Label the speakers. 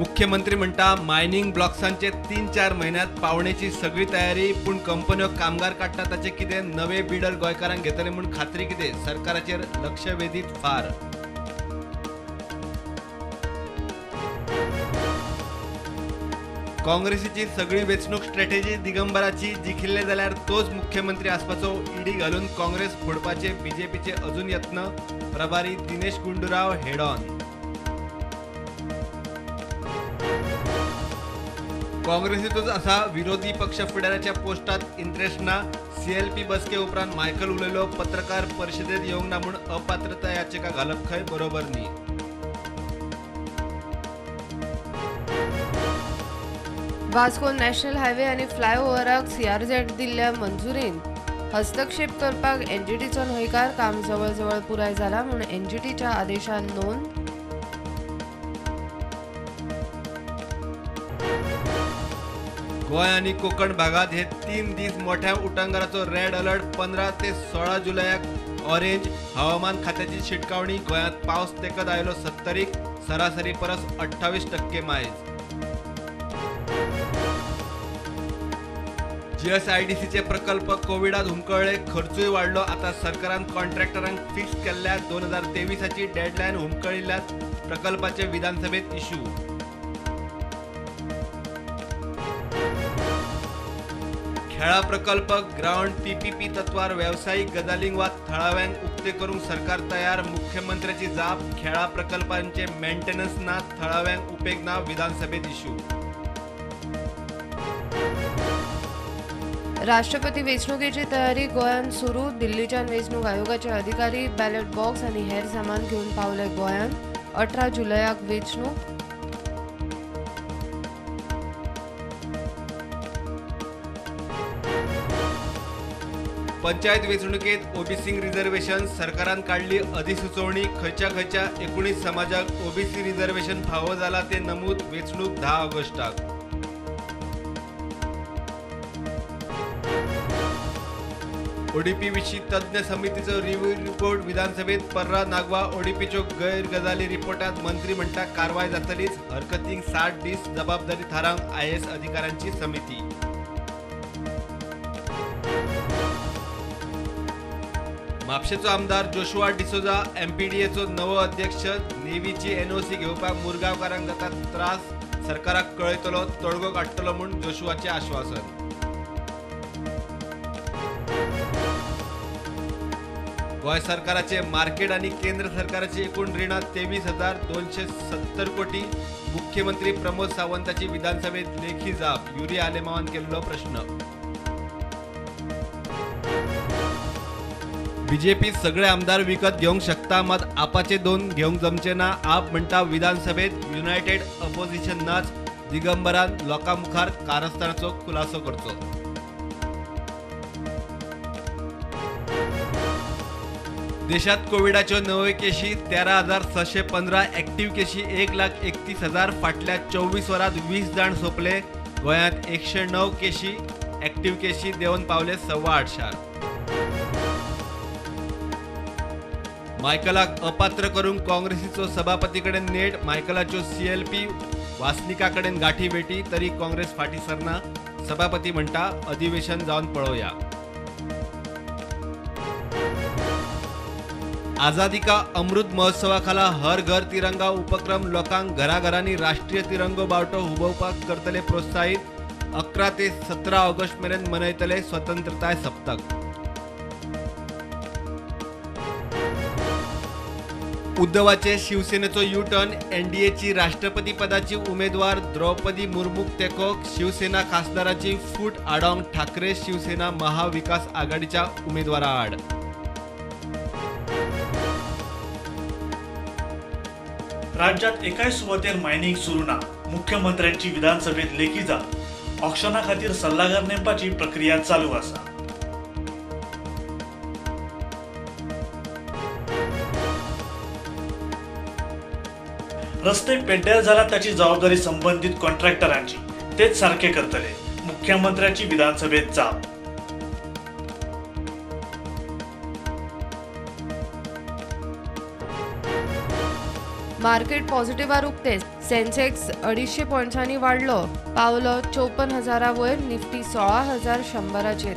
Speaker 1: मुख्यमंत्री म्हणटा मायनिंग ब्लॉक्सांचे 3-4 म्हयन्यांत पावणेची सगळी तयारी, पूण कंपन्यो कामगार काडटा ताचें कितें, नवे बिडर गोंयकारांक घेतले म्हूण खात्री कितें, सरकाराचेर लक्षवेधीत फार। काँग्रेसीची सगळी वेंचणूक स्ट्रॅटेजी दिगंबराची, जिखिल्ले जाल्यार तोच मुख्यमंत्री आसपाचो ईडी घालून काँग्रेस फोडपाचे बीजेपीचे अजून यत्न, प्रभारी दिनेश गुंडूराव हेड ऑन। काँग्रेसीतूच आसा विरोधी पक्ष फुडाऱ्याच्या पोस्टात इंट्रेस्ट ना, सीएलपी बसके उपरांत मायकल उलयलो, पत्रकार परिशदेत येवंक ना म्हूण अपात्रता याचिका घालप खंय बरोबर न्ही।
Speaker 2: वास्को नॅशनल हायवे आनी फ्लायओव्हराक सीआरझेड दिल्ल्या मंजुरीन हस्तक्षेप करपाक एनजीटीचो न्हयकार, काम जवळजवळ पुराय जाला म्हूण एनजीटीच्या आदेशान नोंद।
Speaker 1: गोंय आनी कोकण भागात हे 3 दीस मोठ्या उटंगाराचो रेड अलर्ट, 15 ते 16 जुलयाक ऑरेंज, हवामान खात्याची शिटकावणी, गोंयांत पावस तेकत आयलो 70, सरासरी परस 28% मायज। जीएसआयडीसीचे प्रकल्प कोविडात हुमकळ्ळे, खर्चूय वाडलो, आता सरकारान कॉन्ट्रॅक्टरांक फिक्स केल्ल्या 2023ची डेडलायन हुमकळिल्ल्या प्रकल्पाचे विधानसभेत इश्यू। खेळा प्रकल्प ग्राउंड पीपीपी तत्वार वेवसायीक गजालींक वा थळाव्यांक उक्ते करूंक सरकार तयार, मुख्यमंत्र्याची जाप, खेळा प्रकल्पांचे मेंटेनन्स ना, थळाव्यांक उपेग ना, विधानसभेत इश्यू।
Speaker 2: राष्ट्रपती वेंचणुकेची तयारी गोंयांत सुरू, दिल्लीच्यान वेंचणूक आयोगाचे अधिकारी बॅलेट बॉक्स आनी हेर सामान घेवन पावले गोंयांत, 18 जुलयाक वेंचणूक।
Speaker 1: पंचायत वेंचणुकेत ओबीसी रिझर्वेशन, सरकारान काडली अधिसुचोवणी, खंयच्या खंयच्या 19 समाजाक ओबीसी रिझर्वेशन फावो जाला ते नमूद, वेंचणूक 10 ऑगस्टाक। ओडीपी विशीं तज्ञ समितीचो रिव्ह्यू रिपोर्ट विधानसभेत, पर्रा नागवा ओडीपीच्यो गैरगजाली रिपोर्टात मंत्री म्हणटा कारवाय जातलीच, हरकतींक 60 दीस जबाबदारी थारावंक आयएएस अधिकाऱ्यांची समिती। म्हापशेचो आमदार जोशुआ डिसोजा एमपीडीएचो नवो अध्यक्ष, नेव्हीची एनओसी घेवपाक मुरगांवकारांक जाता त्रास, सरकाराक कळयतलो, तोडगो काडटलो म्हूण जोशुआचें आश्वासन। गोंय सरकाराचे मार्केट आनी केंद्र सरकाराची एकूण रिणां 23,270 कोटी, मुख्यमंत्री प्रमोद सावंताची विधानसभेत लेखी जाप, युरी आलेमावान केल्लो प्रश्न। बीजेपी सगळे आमदार विकत घेवंक शकता, मात आपाचे 2 घेवंक जमचे ना, आप म्हणटा विधानसभेत युनायटेड अपोजिशन नाच, दिगंबरान लोकां मुखार कारस्थानाचो खुलासो करचो। देशात कोविडाच्यो नव्यो केशी 13,615, ऍक्टिव्ह केशी 1,31,000, फाटल्या 24 वरांत 20 जाण सोंपले, गोंयांत 109 केशी, ऍक्टिव्ह केशी देंवन पावले 825. मायकलाक अपात्र करूंक काँग्रेसीचो सभापती कडेन नेट, मायकलाच्यो सीएलपी वासनिका कडेन गाठी भेटी, तरी काँग्रेस फाटीं सरना, सभापती म्हणटा अधिवेशन जावन पळोवया। आझादी का अमृत महोत्सवा खाला हर घर तिरंगा उपक्रम, लोकांक घराघरांनी राष्ट्रीय तिरंगो बावटो हुबोवपाक करतले प्रोत्साहित, 11 ते 17 ऑगस्ट मेरेन मनयतले स्वतंत्रताय सप्तक। उद्धवाचे शिवसेनेचो यू टर्न, एनडीएची राष्ट्रपती पदाची उमेदवार द्रौपदी मुर्मूक तेंको, शिवसेना खासदाराची फूट आडावंक ठाकरे शिवसेना महाविकास आघाडीच्या उमेदवारा आड।
Speaker 3: राज्यात एकाय सुवातेर मायनिंग सुरू ना, मुख्यमंत्र्यांची विधानसभेत लेखी जाप, ऑक्शना खातीर सल्लागार नेमपाची प्रक्रिया चालू आसा। रस्ते पेड्ड्यार जाला ताची जबाबदारी संबंधित कॉन्ट्रॅक्टरांची, तेच सारखे करतले, मुख्यमंत्र्यांची विधानसभेत जाप।
Speaker 2: मार्केट पॉझिटिव्हार उक्ते. सेन्सेक्स 250 पॉयंट्सांनी वाडलो, पावलो 54,000 वयर, निफ्टी 16,100चेर.